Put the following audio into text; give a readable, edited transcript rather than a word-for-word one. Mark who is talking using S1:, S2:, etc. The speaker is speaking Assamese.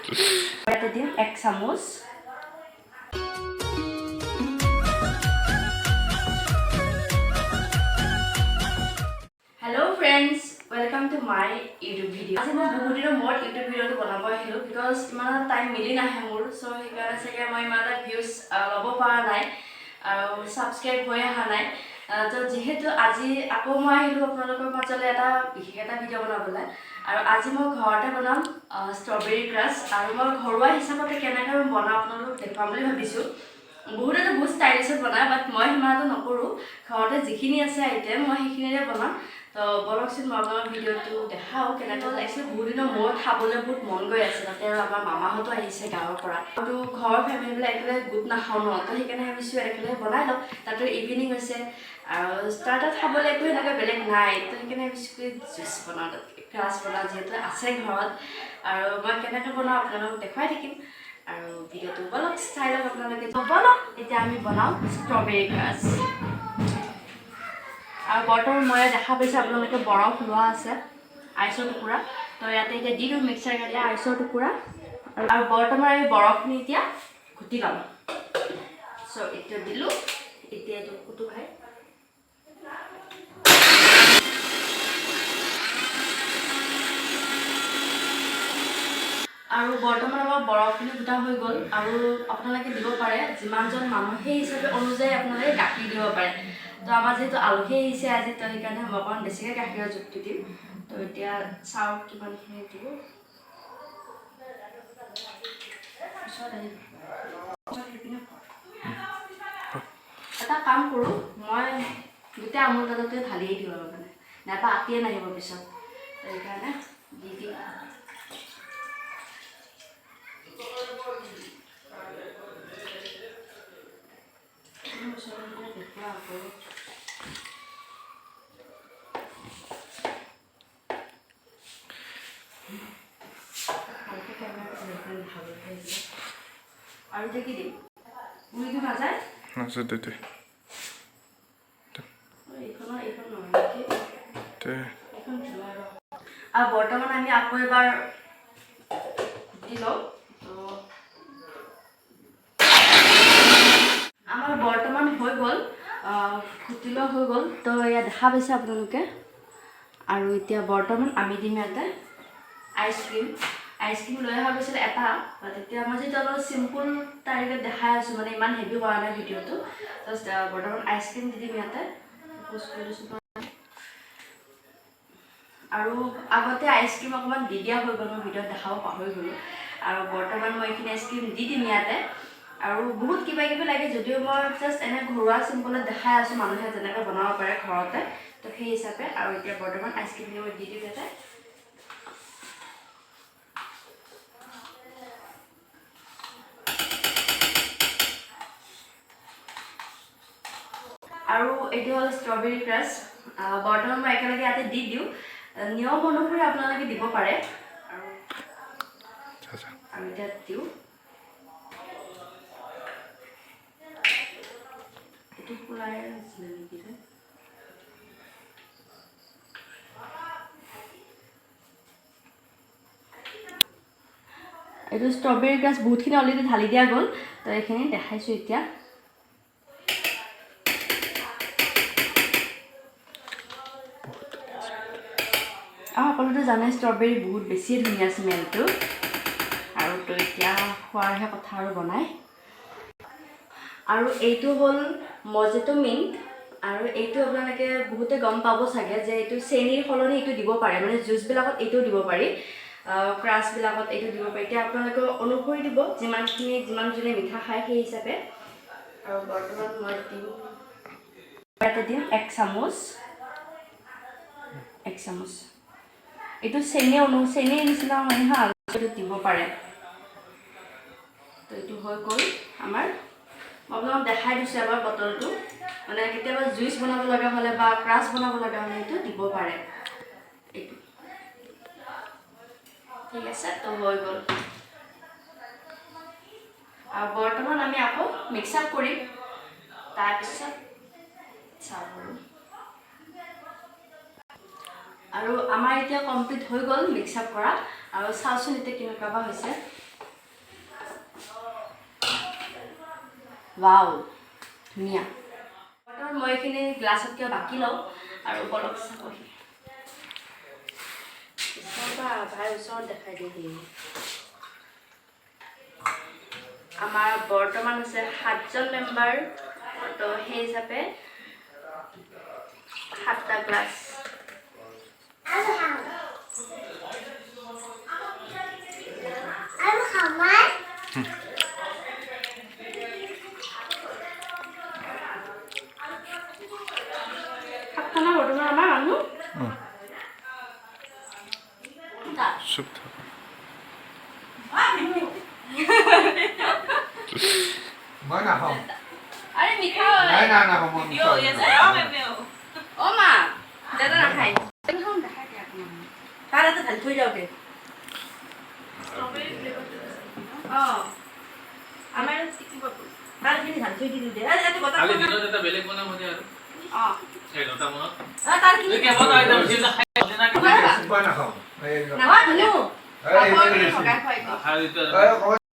S1: ইয়াতে দিম এক চামুচ। Hello friends, welcome to my YouTube video. আজি মই বহুত দিনৰ মূৰত ইউটিউব ভিডিঅ'টো বনাব আহিলোঁ, because ইমান এটা টাইম মিলি নাহে মোৰ। চ' সেইকাৰণে চাগে মই ইমান এটা ভিউজ ল'ব পৰা নাই আৰু ছাবস্ক্ৰাইব হৈ অহা নাই। তো যিহেতু আজি আকৌ মই আহিলোঁ আপোনালোকৰ মাজলৈ এটা বিশেষ এটা ভিডিঅ' বনাবলৈ আৰু আজি মই ঘৰতে বনাম ষ্ট্ৰবেৰী ক্ৰাছ আৰু মই ঘৰুৱা হিচাপতে কেনেকৈ মই বনাওঁ আপোনালোকক দেখুৱাম বুলি ভাবিছোঁ। বহুতেতো বহুত ষ্টাইলিছত বনায়, বাট মই সিমান এটা নকৰোঁ। ঘৰতে যিখিনি আছে আইটেম, মই সেইখিনিৰে বনাম। তো বলকচোন, মই আপোনালোক ভিডিঅ'টো দেখাওঁ কেনেকৈ। একচুৱেলি বহুত দিনৰ মূৰত খাবলৈ বহুত মন গৈ আছে। তাতে আৰু আমাৰ মামাহঁতো আহিছে গাঁৱৰ পৰা আৰু ঘৰৰ ফেমিলিবিলাক একেলগে গোট নাখাওঁ ন, তো সেইকাৰণে ভাবিছোঁ একেলগে বনাই লওঁ। তাতে ইভিনিং হৈছে আৰু ষ্টাৰ্টাৰ খাবলৈ একো সেনেকৈ বেলেগ নাই, তো সেইকাৰণে ভাবিছোঁ কি জুচ বনাওঁ, তাত ক্ৰাছ বনাওঁ, যিহেতু আছে ঘৰত। আৰু মই কেনেকৈ বনাওঁ আপোনালোকক দেখুৱাই থাকিম আৰু ভিডিঅ'টো বলক চাই লওক আপোনালোকে। বলক, এতিয়া আমি বনাওঁ ষ্ট্ৰবেৰী ক্ৰাছ। আৰু বৰ্তমান মই দেখা পাইছোঁ আপোনালোকে, বৰফ লোৱা আছে, আইচৰ টুকুৰা। তো ইয়াতে এতিয়া দি দিওঁ মিক্সাৰ গ্ৰাইণ্ডাৰ আইচৰ টুকুৰা আৰু বৰ্তমান আমি বৰফখিনি এতিয়া ঘুটি ল'ম। চ' এতিয়া দিলোঁ, এতিয়া এইটো কুটো ভাই। আৰু বৰ্তমান আমাৰ বৰফখিনি গোটা হৈ গ'ল। আৰু আপোনালোকে দিব পাৰে, যিমানজন মানুহ সেই হিচাপে অনুযায়ী আপোনালোকে গাখীৰ দিব পাৰে। তো আমাৰ যিহেতু আলহী আহিছে আজি, তো সেইকাৰণে মই অকণমান বেছিকৈ গাখীৰৰ জোখটো দিম। তো এতিয়া চাওক কিমানখিনি দিওঁ। পিছত আহিব, পিছত সেইপিনে কৰ। এটা কাম কৰোঁ, মই গোটেই আমুল দাদাটোৱে ঢালিয়ে দিওঁ আৰু মানে নাইবা আতিয়ে নাহিব পিছত, তো সেইকাৰণে দি দিম। ওচৰত দেখুওৱা আকৌ। ভালকে কেমেৰাটো ধৰি দেখাবলৈ আহিছিলে। আৰু এতিয়া কি দিম? উৰিটো নাযায়।
S2: আছে দে দে।
S1: এইখনৰ এইখন নহয় নেকি?
S2: দে।
S1: এইখন ধোৱা ৰ। আৰু বৰ্তমান আমি আকৌ এবাৰ ঘুটি লওঁ। তো আমাৰ বৰ্তমান হৈ গ'ল, ঘুটি লোৱা হৈ গ'ল। তো এয়া দেখা পাইছে আপোনালোকে। আৰু এতিয়া বৰ্তমান আমি দিম ইয়াতে আইচক্ৰীম। আইচক্ৰীম লৈ অহা গৈছিলে এটা, বাট এতিয়া মই যিটো অলপ চিম্পুল তাৰিখত দেখাই আছোঁ, মানে ইমান হেভি কৰা নাই ভিডিঅ'টো। জাষ্ট বৰ্তমান আইচক্ৰীম দি দিম ইয়াতে। প'ষ্ট কৰি দিছোঁ। আৰু আগতে আইচক্ৰীম অকণমান দি দিয়া হৈ গ'ল, মই ভিডিঅ'ত দেখাব পাহৰি গ'লোঁ। আৰু বৰ্তমান মই এইখিনি আইচক্ৰীম দি দিম ইয়াতে। আৰু বহুত কিবা কিবি লাগে যদিও মই জাষ্ট এনে ঘৰুৱা চিম্পলত দেখাই আছোঁ, মানুহে যেনেকৈ বনাব পাৰে ঘৰতে, তো সেই হিচাপে। আৰু এতিয়া বৰ্তমান আইচক্ৰীমখিনি মই দি দিম ইয়াতে। আৰু এইটো হ'ল ষ্ট্ৰবেৰী ক্ৰাছ। বৰ্তমান মই একেলগে ইয়াতে দি দিওঁ। নিয়ম অনুসৰি আপোনালোকে দিব পাৰে আৰু
S2: যা যা।
S1: আৰু এতিয়া দিওঁ। এইটো খোলাই আছিলে নেকি ৰে? এইটো ষ্ট্ৰবেৰী ক্ৰাছ বহুতখিনি অলৰেডি ঢালি দিয়া গ'ল, তো এইখিনি দেখাইছোঁ এতিয়া। আৰু সকলোতে জানে, ষ্ট্ৰবেৰী বহুত বেছিয়ে ধুনীয়া স্মেলটো। আৰু তো এতিয়া খোৱাৰহে কথা আৰু বনাই। আৰু এইটো হ'ল মজিটো মিণ্ট। আৰু এইটো আপোনালোকে বহুতে গম পাব চাগে যে এইটো চেনীৰ সলনি এইটো দিব পাৰে, মানে জুচবিলাকত এইটোও দিব পাৰি, ক্ৰাছবিলাকত এইটো দিব পাৰি। এতিয়া আপোনালোকে অনুসৰি দিব, যিমানখিনি যিমানজনে মিঠা খায় সেই হিচাপে। আৰু বৰ্তমান মই দিম ইয়াতে, দিম এক চামুচ, এক চামুচ। এইটো চেনীৰ নিচিনা হয় হা, এইটো দিব পাৰে। তো এইটো হৈ গ'ল আমাৰ। মই আপোনালোকক দেখাই দিছোঁ এবাৰ বটলটো, মানে কেতিয়াবা জুইচ বনাব লগা হ'লে বা ক্ৰাছ বনাব লগা হ'লে এইটো দিব পাৰে এইটো। ঠিক আছে, তো হৈ গ'ল। আৰু বৰ্তমান আমি আকৌ মিক্স আপ কৰিম, তাৰপিছত চাওঁ আৰু। আৰু আমাৰ এতিয়া কমপ্লিট হৈ গ'ল মিক্স আপ কৰা। আৰু চাওচোন এতিয়া কেনেকুৱা বা হৈছে। ৱাও, ধুনীয়া। বৰ্তমান মই এইখিনি গ্লাছত কিয় বাকি লওঁ আৰু বলক, চাবহি। ভাই, ওচৰত দেখাই দিয়েহি। আমাৰ বৰ্তমান আছে সাতজন মেম্বাৰ, তো সেই হিচাপে সাতটা গ্লাছ। সাতটা বৰ্তমান আমাৰ মানুহ।
S2: চুপ থাক।
S3: মই নাখাওঁ।
S1: আৰে, মিঠা হয়।
S3: নাই নাই, নাখাওঁ মই মিঠা।
S1: অ মা, দাদা নাখায়। দেখাই দিয়া অকণমান।
S4: তাৰ এটা ঢালি থৈ যাওঁতে।
S1: অঁ, আমাৰ ইয়াত টিকিব।
S4: তাৰখিনি ঢালি থৈ দিলো দে। এই বটা।
S5: কালি দিনত এটা বেলেগ বনাম দে আৰু।
S1: অঁ।
S5: 11টা মানত।
S4: তাৰখিনি।
S5: এই কেইবা আইটেম আছিল, খাই না কিবা।
S3: মই নাখাওঁ।
S1: নহয়, ধুনু।
S3: এই,
S1: ভগাই খুৱাই
S5: নাখায় যেতিয়া।
S3: এই, অকণমান।